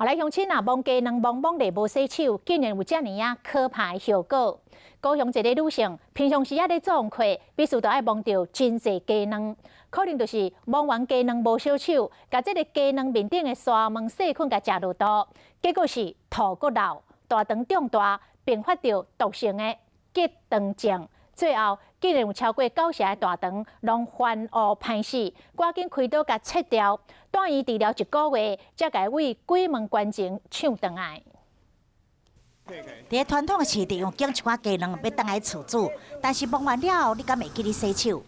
後來鄉親啊，摸雞卵摸摸咧無洗手，竟然有遮爾仔可怕的後果。高雄一个女性，平常時仔咧做功課，必須都愛摸著真濟雞卵，可能就是摸完雞卵無洗手，共這个雞卵面頂的沙門氏菌共食落肚，結果是吐閣漏，大腸脹大，併發著毒性的結腸症，最後竟然有超過九成的大腸攏翻烏歹死，趕緊開刀共切掉，住院治療一個月，才共對鬼門關前搶轉來。佇傳統的市場揀一寡雞卵欲轉來厝煮，但是摸完了後，你敢會記得洗手？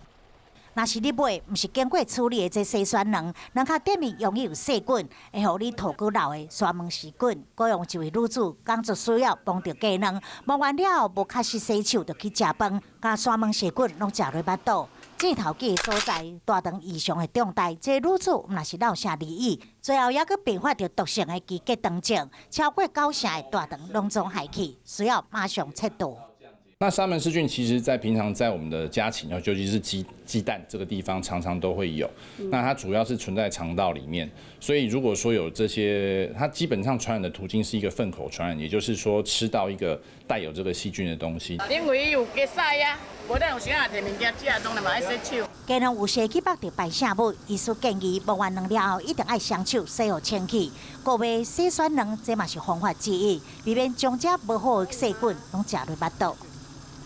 若是你買，毋是經過處理的這洗選卵，卵殼頂面容易有細菌，會予你吐閣漏的沙門氏菌。高雄一位女子工作需要摸著雞卵，摸完了後無確實洗手就去食飯，共沙門氏菌攏食落腹肚。這頭記的所在，大腸異常的重大，這個女子毋若是落啥而已，最後猶閣併發著毒性的肌結腸症，超過九成的大腸攏總害去，需要馬上切除。那沙門氏菌其實，在平常在我們的家禽，尤其是雞蛋這個地方，常常都會有。那它主要是存在腸道裡面，所以如果說有這些，它基本上傳染的途徑是一個糞口傳染，也就是說吃到一個帶有這個細菌的東西。因為有雞屎啊，無咱有時仔摕物件食，當然嘛愛洗手。雞卵有些去縛著排泄物，醫師建議摸完卵了後，一定愛雙手洗予清氣。購買洗選卵，這嘛是方法之一，避免將這無好的細菌攏食入腹肚。